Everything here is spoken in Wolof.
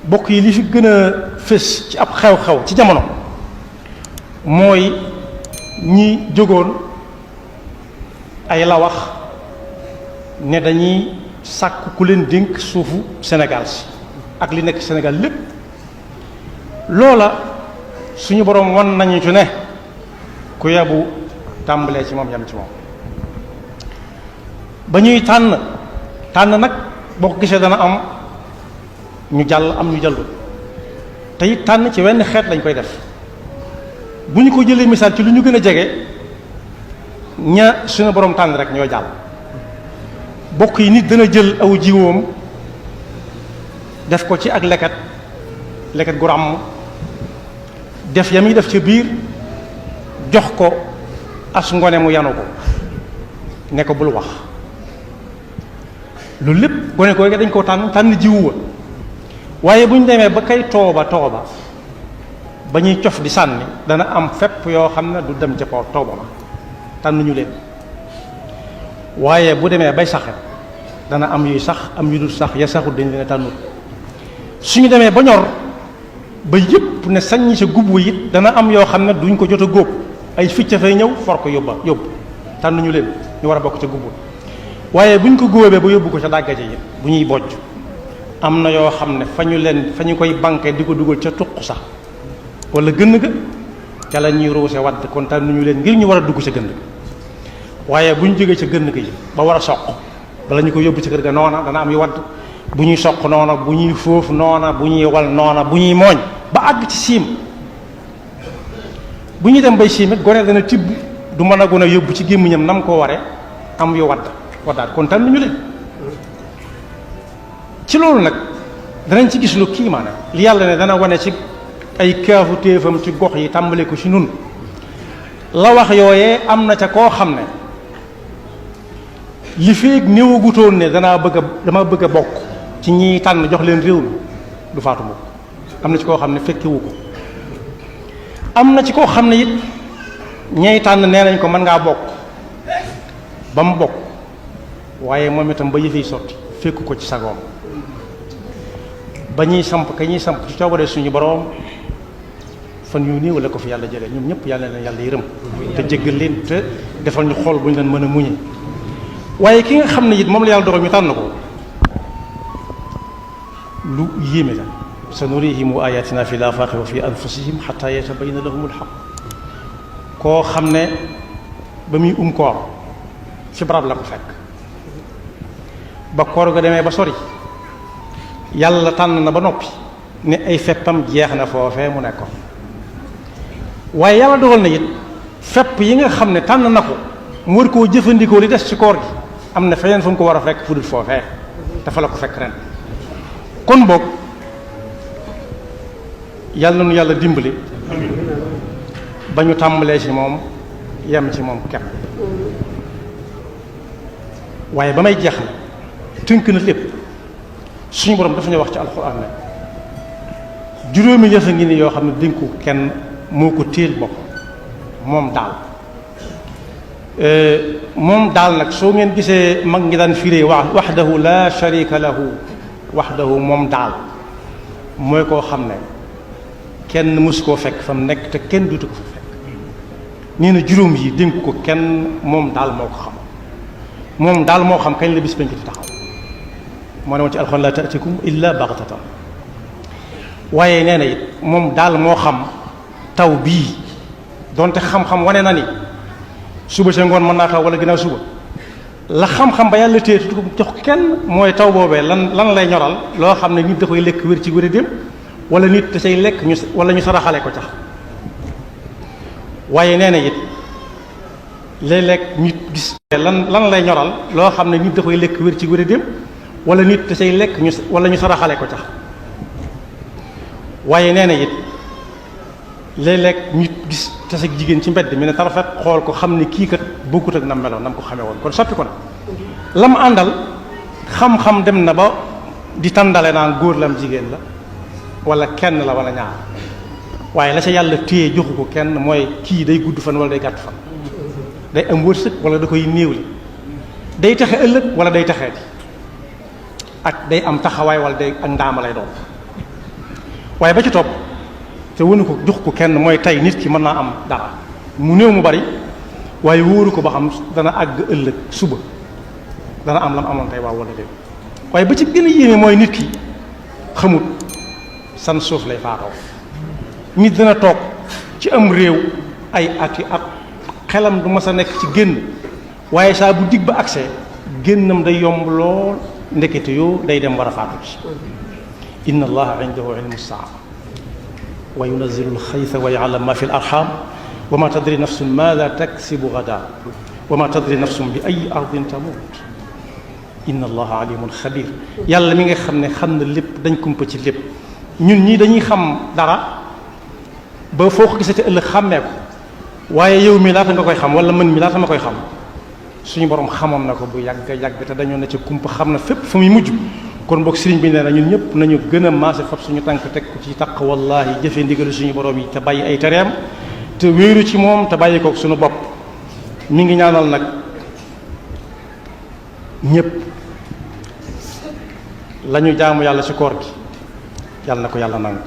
bokk yi li fi gën a fës ci ab xew-xew ci jamono mooy ñi jógoon ay la wax ne dañuy sàkk ku leen dénk suufu Sénégal si ak li nekk Sénégal lépp loola suñu boroom wan nañu ci ne ku yabu tàmbalee ci moom yam ci moom ba ñuy tànn nag boo ko gisee dana am ñu jàll am ñu jàllu te it tànn ci wenn xeet lañ koy def bu ñu ko jëlee misaal ci lu ñu gën a jege ña suñu boroom tànn rek ñoo jàll bokk yi nit dana jël aw jiwoom def ko ci ak leket gu ràmm def yam yi def ci biir jox ko as ngone mu yanu ko ne ko bul wax loolu lépp gone ko dañ koo tànn jiwu wa waaye bu ñu demee ba kay tooba ba ñuy cof di sànni dana am fépp yoo xam ne du dem ca tooba ma tànn ñu leen waaye bu demee bay saxe dana am yuy sax am yu dul sax ya saxut dañ leen tànnut suñu demee ba ñor ba yëpp ne saññi sa gubbu it dana am yoo xam ne duñ ko jot a góob ay ficca fay ñëw for ko yóbbu tànn ñu leen ñu war a bokk ca gubbu waaye buñ ko góobee ba yóbbu ko ca dàggaje yi bu ñuy bojj am na yoo xam ne fa ñu koy banqué di ko dugal ca tuq sax wala gënn ga ca la ñuy ruuse wadd kon tànn ñu leen ngir ñu war a dugg ca gënn ga waaye bu ñu jógee ca gënn ga yi ba war a soq bala ñu ko yóbbu ci kër ga noona dana am yu wadd bu ñuy soq noona bu ñuy foofu noona bu ñuy wal noona bu ñuy mooñ ba àgg ci siim bu ñuy dem bay siim it gone dana tibb du mën a gën a yóbbu ci gémmiñam nam ko waree am yu waddaat kon tànn ñu leen ci loolu nag danañ ci gis lu kii maanaam li yàlla ne dana wane ci ay kaafu téefam ci gox yi tàmbale ko ci nun la wax yooyee am na ca koo xam ne li feeg néewagutoon ne dama bëgg a bokk ci ñiy tànn jox leen réew mi du faatu mukk am na ci koo xam ne fekkewu ko am na ci koo xam ne it ñey tànn nee nañ ko mën ngaa bokk ba mu bokk waaye moom itam ba yëfey sotti fekku ko ci sagoom ba ñuy samp ci coobare suñu boroom fan yu néew la ko fi yàlla jëlee ñoom ñëpp yàlla leen yàlla yërëm te jéggal leen te defal ñu xool bu ñu leen mën a muñe waaye ki nga xam ne it moom la yàlla dogal ñu tànn ko lu yéeme la sanurihim ayatina fi l-afaaqi wa fi anfusihim xataa yatabayyana lahumul xaq koo xam ne ba muy koor ci barab la ko fekk ba koor ga demee ba sori yàlla tànn na ba noppi ne ay feppam jeex na foofee mu nekkoon waaye yàlla dogal na it fepp yi nga xam ne tànn na ko mu war koo jëfandikoo li des ci koor gi am na feneen fu mu ko war a fekk fu dul foofee dafa la ko fekk ren kon boog yàlla na nu yàlla dimbali ba ñu tàmbalee ci moom yem ci moom kepp waaye ba may jeexal tënk na lépp suñu borom dafa ñu wax ci alxuraan ne juróomi yëf a ngi ni yoo xam ne dénku kenn moo ko téel bopp moom daal nag soo ngeen gisee mag ngi daan firee waxdahu la sharika lahu waxdahu moom daal mooy koo xam ne kenn mësu koo fekk fa mu nekk te kenn dutu ko fa fekk nee na juróom yi dénk ko kenn moom daal moo ko xam moom daal moo xam kañ la bis bañ ko di taxaw moo ne woon ci alxuraan la taatikum illa baxtatan waaye nee na it moom daal moo xam taw bii donte xam-xam wane na ni suba sa ngoon mën naa taw wala ginnaaw suba la xam-xam ba yàlla téye ko jox kenn mooy taw boobee lan lay ñoral loo xam ne nit da koy lekk wér ci wér dem wala nit da say lekk wala ñu saraxale ko tax waaye nee na it léeg-léeg nit gis lan lay ñoral loo xam ne nit da koy lekk wér ci wér dem wala nit da say lekk wala ñu saraxale ko tax waaye nee na it léeg-léeg nit gis tase jigéen ci mbedd mi ne tarafet xool ko xam ne kii kat bokkut ak nam meloon nam ko xamee woon kon soppi ko na lam àndal xam-xam dem na ba di tàndale naan góor lam jigéen la wala kenn la wala ñaar waaye la ca yàlla téye joxu ko kenn mooy kii day gudd fan wala day gàtt fan day am wërsëg wala da koy néewli day taxe ëllëg wala day taxeeti ak day am taxawaay wala day ak ndaama lay doon waaye ba ci topp te wënu ko jox ko kenn mooy tey nit ki mën naa am dara mu néew mu bari waaye wóoru ko ba xam dana àgg ëllëg suba dana am lam amoon tey waaw wala déet waaye ba ci gën a yéeme mooy nit ki xamut san suuf lay faatoo nit dana toog ci am réew ay ati at xelam du mas a nekk ci génn waaye saa bu dig ba accès génnam day yomb lool ndekete yoo day dem war a faatu ci inna allaha indahu ilmu saa wa yunazzilu alxaytha wa ya'lamu ma fi al arham wa ma tadri nafsun maada taksibu gada wa ma tadri nafsun bi ay ardin tamut inna allaha alimun xabir yàlla mi nga xam ne xam na lépp dañ kumpa ci lépp ñun ñii dañuy xam dara ba foo ko gisate ëllëg xàmmee ko waaye yow mi laata nga koy xam wala man mi laata ma koy xam suñu borom xamoon na ko bu yàgg yàgg te dañoo ne ci kumpa xam na fépp fu muy mujj kon boog sëriñ bi nee na ñun ñëpp nañu gën a maase fab suñu tànk teg ko ci taq wallahi jëfe ndigalu suñu borom yi te bàyyi ay tereem te wéeru ci moom te bàyyi kook suñu bopp mi ngi ñaanal nag ñëpp la ñu jaamu yàlla ci koor gi yàlla na ko yàlla nangu